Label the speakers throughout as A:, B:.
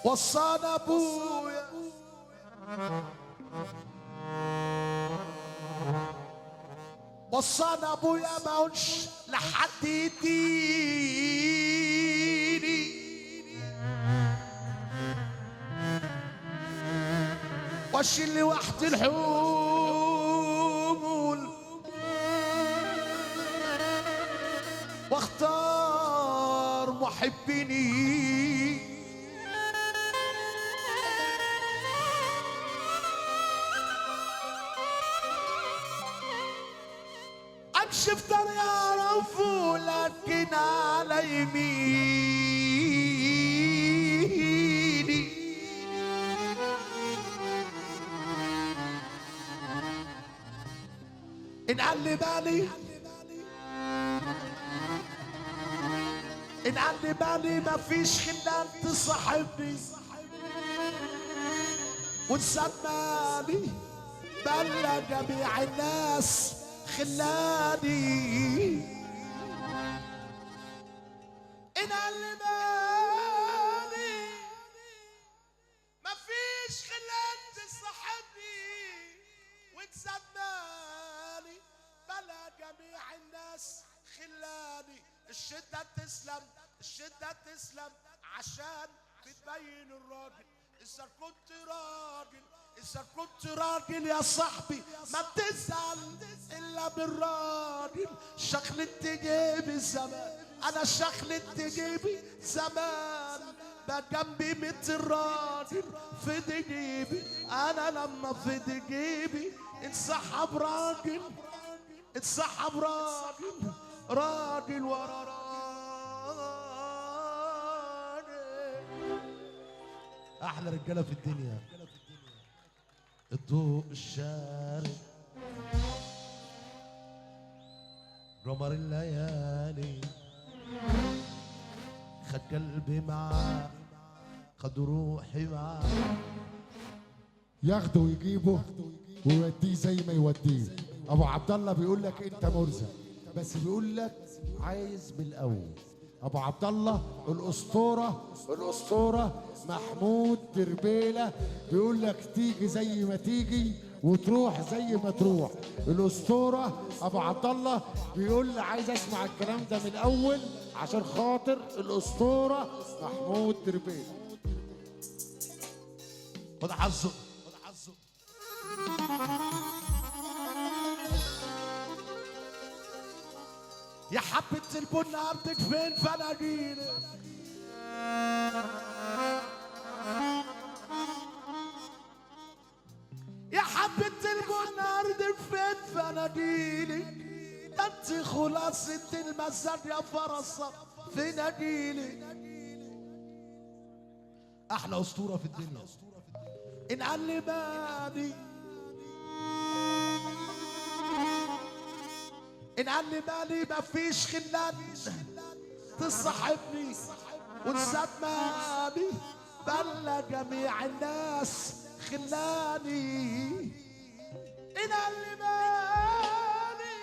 A: وصانا ابويا وصانا ابويا ما اقولش لحد يديني، واشيل لوحدي الحمول واختار محبيني. امشي في طريق اعرفه لكن على يميني، إن قال لي بالي، إن قال لي بالي مفيش خلال تصاحبني، وتسمالي بلا جميع الناس خلاني. إن قال لي بالي مفيش خلال تصاحبني، وتسمالي بلا جميع الناس خلاني. الشدة تسلم، الشدة تسلم عشان بتبين الراجل. إذا كنت راجل، إذا كنت راجل يا صاحبي ما بتزعل إلا بالراجل. شخلة جيبي زمان، أنا شخلة جيبي زمان، بقى جنبي 100 راجل في جيبي. أنا لما في جيبي انسحب راجل، انسحب راجل، راجل ورا راجل. أحلى رجالة في الدنيا. الضوء الشارد قمر الليالي، خد قلبي معاه، خد روحي معاه،
B: ياخده ويجيبه ويوديه زي ما يوديه. ابو عبد الله بيقول لك انت مرزق، بس بيقول لك عايز بالاول. ابو عبد الله الاسطورة، الاسطورة محمود دربيله بيقول لك تيجي زي ما تيجي وتروح زي ما تروح. الاسطورة ابو عبد الله بيقول لي عايز اسمع الكلام ده من الاول عشان خاطر الاسطورة محمود دربيله.
A: خد حظه، خد حظه. يا حبة البن عندك فين فناجيلك، يا حبة البن عندك فين فناجيلك، ده انت خلاصة المزاد يا فرصة فناجيلك. أحلى أسطورة في الدنيا. إن قال لي بالي، إن قال لي بالي مفيش خلان تصاحبني، وتسمعني بلا جميع الناس خلاني. إن قال لي بالي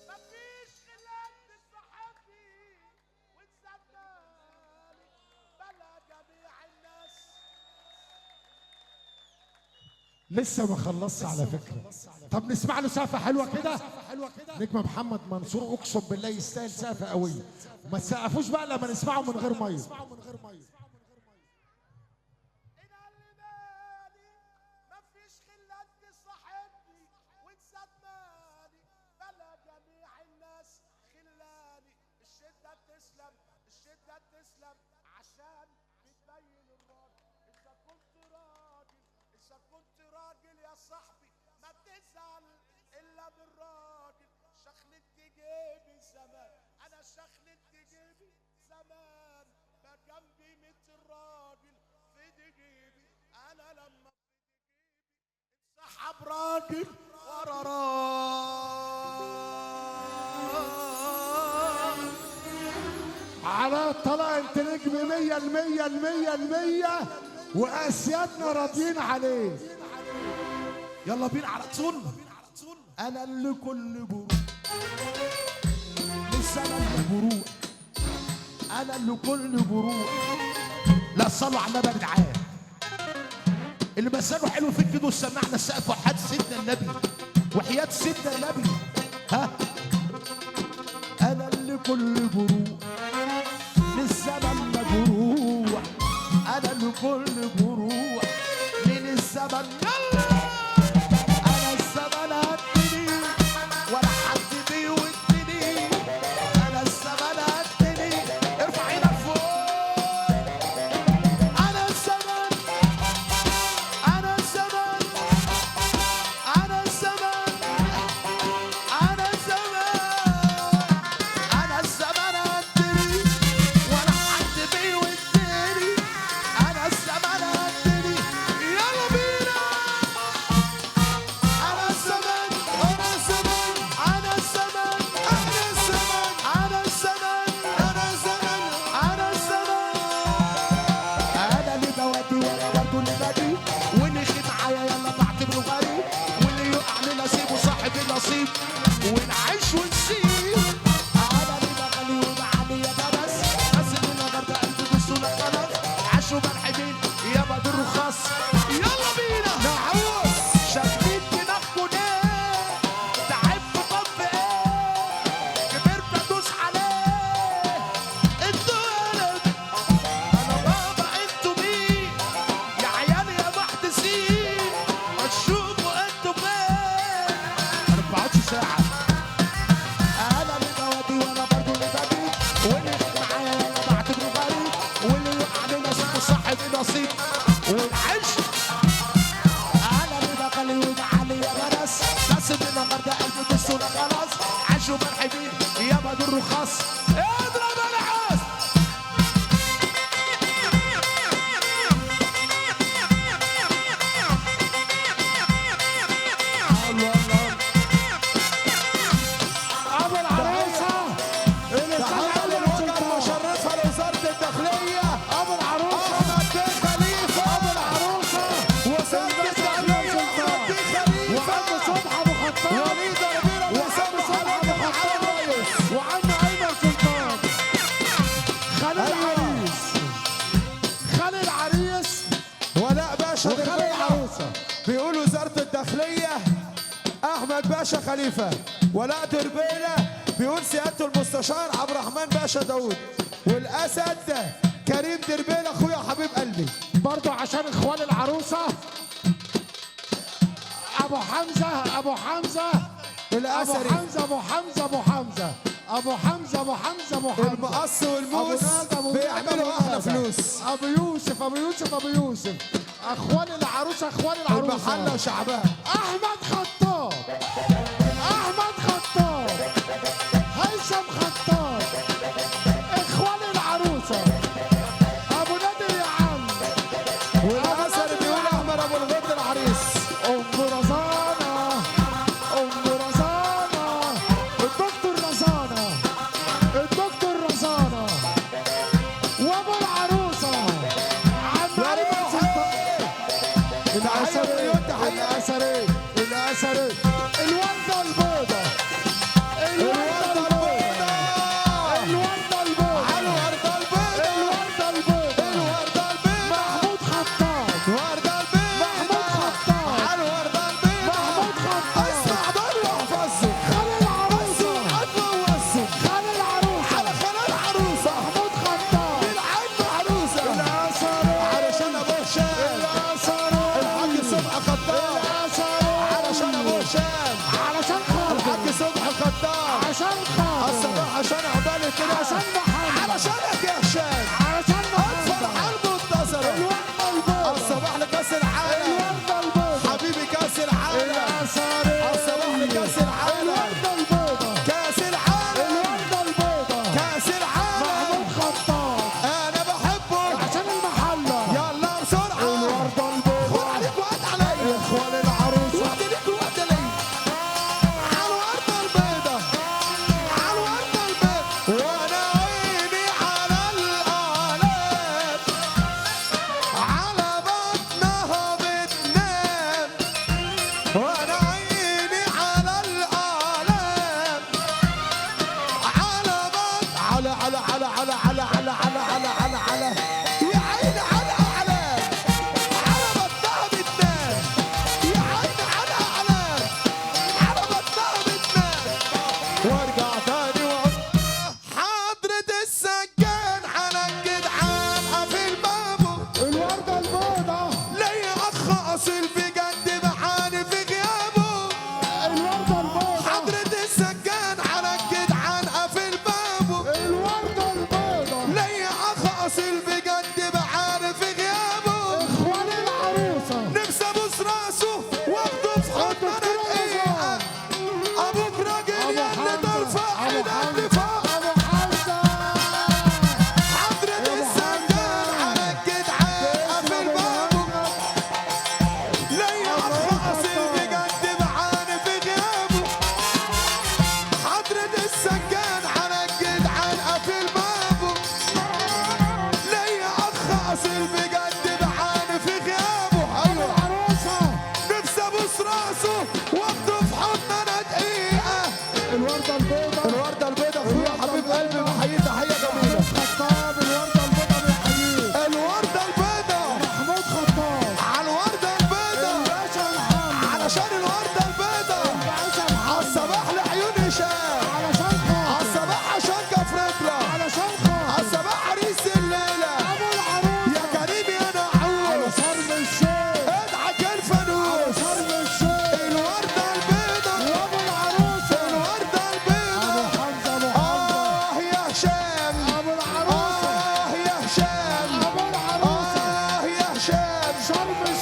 A: مفيش خلان تصاحبني، وتسمعني بلا جميع الناس.
B: لسه ما خلصش على فكرة. طب نسمع له سقفة حلوة كده. نجم محمد منصور اقسم بالله يستاهل سقفة قوية. ما تسقفوش بقى لما نسمعه من غير مية.
A: إن قال لي بالي مفيش خلان تصاحبني، وتسمعني بلا جميع الناس خلاني. الشدة تسلم، الشدة تسلم عشان بتبين الراجل. إذا كنت راجل، إذا كنت راجل يا صاحبي ما بتزعل إلا بالراجل. شخلة جيبي زمان، أنا شخلة جيبي زمان، بقى جنبي 100 راجل في جيبي. أنا لما في جيبي انسحب راجل ورا راجل.
B: على الطلاق انت نجم 100 100 100 واسيادنا راضيين عليه.
A: يلا بينا على طول. انا اللي كل بروح، لسه انا اللي بروح، انا اللي كل جروح. لا صلوا على النبي يا جدعان. اللي مسانه حلو فيك كده سمعنا السقف وحياة سيدنا النبي، وحياة سيدنا النبي. ها انا اللي كل جروح للزمن مجروح، انا اللي كل جروح من الزمن. يلا انا الزمن هدني ولا حد بيودني، انا الزمن هدني. ارفع ايدك فوق. انا الزمن، انا الزمن، انا الزمن، انا الزمن، انا الزمن هدني ولا حد بيودني، انا الزمن هدني. يلا بينا. انا الزمن، انا الزمن، انا الزمن، انا الزمن، انا الزمن، انا الزمن، انا الزمن. انا اللي بودي وانا برضه اللي بدي، واللي يخيب معايا يلا بعتبره غريب، واللي يقع لنصيبه صاحب النصيب، ونعيش ونسيب. انا اللي بغلي وبعلي يا بس، بس اللي النهارده قلبي بسهولة خلاص، عاشوا مرحبين يا بدر الرخاص. يلا بينا. نعوز شاغلين دماغكوا ليه؟ تعبتوا طب ايه؟ كبرت ادوس عليه. انتوا انا، انا بابا انتوا مين؟ يا عيال يا محدثين، ما تشوفوا انتوا فين؟ 24 ساعة. انا اللي بودي وانا برضه اللي بدي، واللي يخيب معايا يلا بعتبره غريب، واللي يقع لنصيبه صاحب النصيب، والعيش. انا اللي بغلي وبعلي يا بس، بس من النهارده قلبي بالسهولة خلاص، عاشوا مرحبين يا بدر الرخاص. اضرب العص. الله الله.
B: ابو العروسة الاستاذ
C: تحية
B: ايمن
C: للوجهة
B: سلطان.
C: المشرفة لوزارة الداخلية،
B: ابو العروسة،
C: أحمد بن خليفة.
B: ابو العروسة
C: وزارة
B: الاستاذ
C: الداخلية
B: ايمن
C: أحمد
B: سلطان.
C: بن خليفة.
B: وعم صبحي ابو خطاب،
C: وليد ربيع
B: وعم
C: بيسموا
B: صبحي
C: عليك
B: ابو
C: يا معالي
B: خطاب،
C: الريس.
B: وعم ايمن سلطان. خالد العريس، خالد العريس
C: ولاء باشا
B: وخالد
C: دربيلة
B: العروسة.
C: بيقول وزارة الداخلية أحمد باشا خليفة. ولاء دربيلة بيقول سيادة المستشار عبد الرحمن باشا داوود. والأسد كريم دربيلة أخويا حبيب قلبي.
B: برضو عشان اخوان العروسة ابو حمزة، ابو حمزة، ابو
C: الأثري
B: حمزة، ابو حمزة، ابو حمزة، ابو حمزة، ابو حمزة، ابو حمزة.
C: المقص
B: ابو
C: والموس
B: نادى، ابو نادى،
C: بيعملوا
B: ابو
C: أحلى
B: نادى.
C: فلوس.
B: ابو يوسف، ابو يوسف، ابو يوسف. اخوان العروسة، اخوان
C: المحلة
B: العروسة.
C: وشعبها.
B: احمد خطاب، احمد خطاب، هيثم خطاب، اخوان العروسة، ابو نادر يا عم، ابو
C: والأثري
B: نادر يا
C: بيقول
B: عم.
C: أحمد أبو الغد العريس.
B: ام رزانه، ام رزانه، الدكتور رزانه، الدكتور رزانه، وابو العروسة عم
C: يا
B: ايمن سلطان.
C: روحي تحية
B: الاثري،
C: مليون تحية.
B: الاثري، الاثري. الورده البيضاء، الورده
C: الوردة
B: البيضاء،
C: البيضاء.
B: الورده البيضاء،
C: على الوردة البيضاء.
B: الورده البيضاء.
C: الوردة البيضاء.
B: محمود خطاب،
C: الوردة البيضاء.
B: محمود خطاب،
C: على الوردة البيضاء.
B: محمود خطاب.
C: اسمع دول واحفظهم.
B: خالد العروسة،
C: اسمع ووصهم.
B: خالد العروسة،
C: على خلال العروسة.
B: محمود خطاب.
C: بالعين محروسة.
B: الاثري،
C: علشان ابو هشام.
B: الاثري،
C: الحاج صبحي خطاب.
B: الاثري.
C: علشان ابو هشام.
B: علشان خاطر،
C: الحاج صبحي خطاب.
B: عشان خاطر،
C: الصباح عشان عقبالي كده.
B: عشان